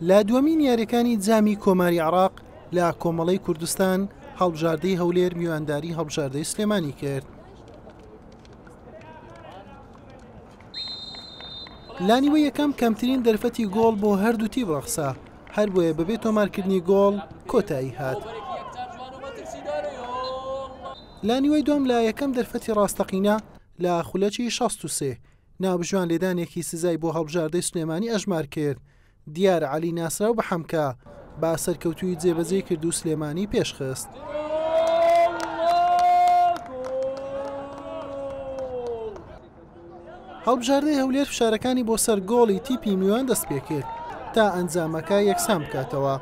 لە دووەمین یاریەکانی جامی کۆماری عێراق لە کۆمەڵەی کوردستان هەڵبژاردەی هەولێر میوانداری هەڵبژاردەی سلێمانی کرد. لە نیوەی یەکەم کەمترین دەرفەتی گۆڵ بۆ هەردوو تیپ ڕەخسا، هەربۆیە بەبێ تۆمارکردنی گۆڵ کۆتایی هات. لە نیوەی دووەم لە یەکەم دەرفەتی ڕاستەقینە لە خولەکی 63 ناوبژیوان لێدانێکی سزای بۆ هەڵبژاردەی سلێمانی ئەژمار کرد، دیار عەلی ناسراو بە حەمکە بە سەرکەوتوویی جێبەجێی کرد و سلێمانی پێشخست. هەڵبژاردەی هەولێر فشارەکانی بۆ سەر گۆڵی تیپی میوان دەستپێکرد تا ئەنجامەکە یەکسان بکاتەوە.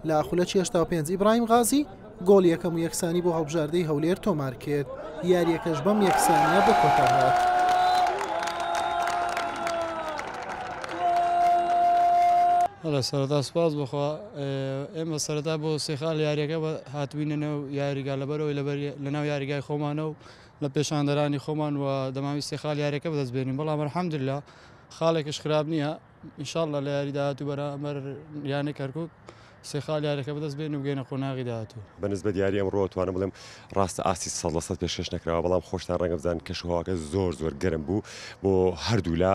لە خولەکی 85 ئیبراهیم غازی گۆڵی یەکەم و یەکسانی بۆ هەڵبژاردەی هەولێر تۆمار کرد، یارییەکەش بەم یەکسانییە بە کۆتا هات. بەڵێ سەرەتا سوپاس بۆ خوا ئێمە سەرەتا بۆ سێ خاڵ یاریەکە هاتبووینە نێو یاریگا لەبەرەوەی لەبەر لەناو یاریگای خۆمانە و لە پێشاندەرانی خۆمان و دەماویست سێ خاڵ یاریەکە بەدەست بێنین بەڵام الحمدلله خاڵێکش خراپ نییە ان شاء اللە لە یاری داهاتوو بەرامبەر یانەی کەرکوک سێ خاڵ یاریەکە بەدەست بێنین و بگەینە قۆناغی داهاتوو. بە نسبەت یاری ئەمڕۆ ئەتوانم بڵێم ڕاستە ئاستی 100% پێشکەش نەکراوە بەڵام خۆشتان ڕەنگە بزانن کەش و هەواکە زۆر زۆر گەرم بوو بۆ هەردوولا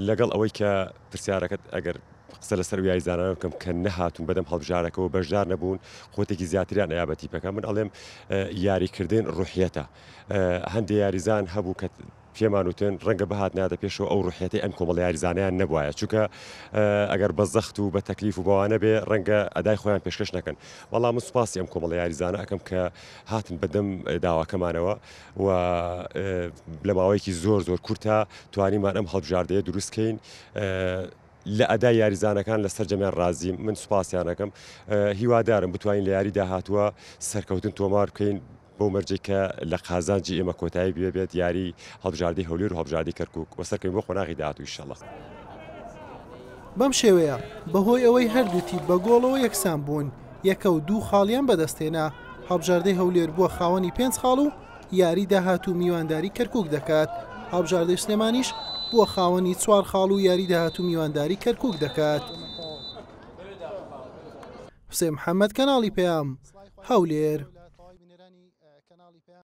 لەگەڵ ئەوەی کە پرسیارەکەت ئەگەر قسە لەسەر ئەو یاریزانانە بکەم کە نەهاتوون بەدەم هەڵبژارەکەوە بەشدار نەبوون قوتێکی زیاتریان ئەیا بە تیپەکە من ئەڵێم یاریکردن ڕوحیەتە هەندێ یاریزان هەبوو کە پێمان وتن ڕەنگە بهاتنایەتە پێشەوە ئەو ڕوحیەتەی ئەم کۆمەڵە یاریزانەیان نەبوایە چونکە ئەگەر بە زەخت و بە تەکلیف و بەوانە بێ ڕەنگە ئەدای خۆیان پێشکەش نەکەن بەڵام من سوپاسی ئەم کۆمەڵە یاریزانە ئەکەم کە هاتن بەدەم داواکەمانەوە و لە ماوەیەکی زۆر زۆر کورتە توانیمان ئەم هەڵبژاردەیە دروست کەین لە ئەدای یاریزانەکان لە سەرجەمیان ڕازیم من سوپاسیان ئەکەم هیوادارم بتوانین لە یاری داهاتووە سەرکەوتن تۆمار بکەین بەو مەرجەی کە لە قازانجی ئێمە کۆتایی بێ بێت یاری هەڵبژاردەی هەولێر و هەڵبژاردەی کەرکوک و سەرکەوین بۆ قۆناغی داهاتوو ئیشەڵا. بەم شێوەیە بەهۆی ئەوەی هەردوو تیپ بە گۆڵەوە یەکسان بوون، یەکە و دوو خاڵیان بەدەستهێنا، هەڵبژاردەی هەولێر بووە خاوەنی پێنج خاڵ و یاری داهاتوو میوانداری کەرکوک دەکات، هەڵبژاردەی سلێمانیش بووە خاوەنی چوار خاڵ و یاری داهاتوو میوانداری کەرکوک دەکات. حوسێن محەمەد، کەناڵی پەیام، هەولێر.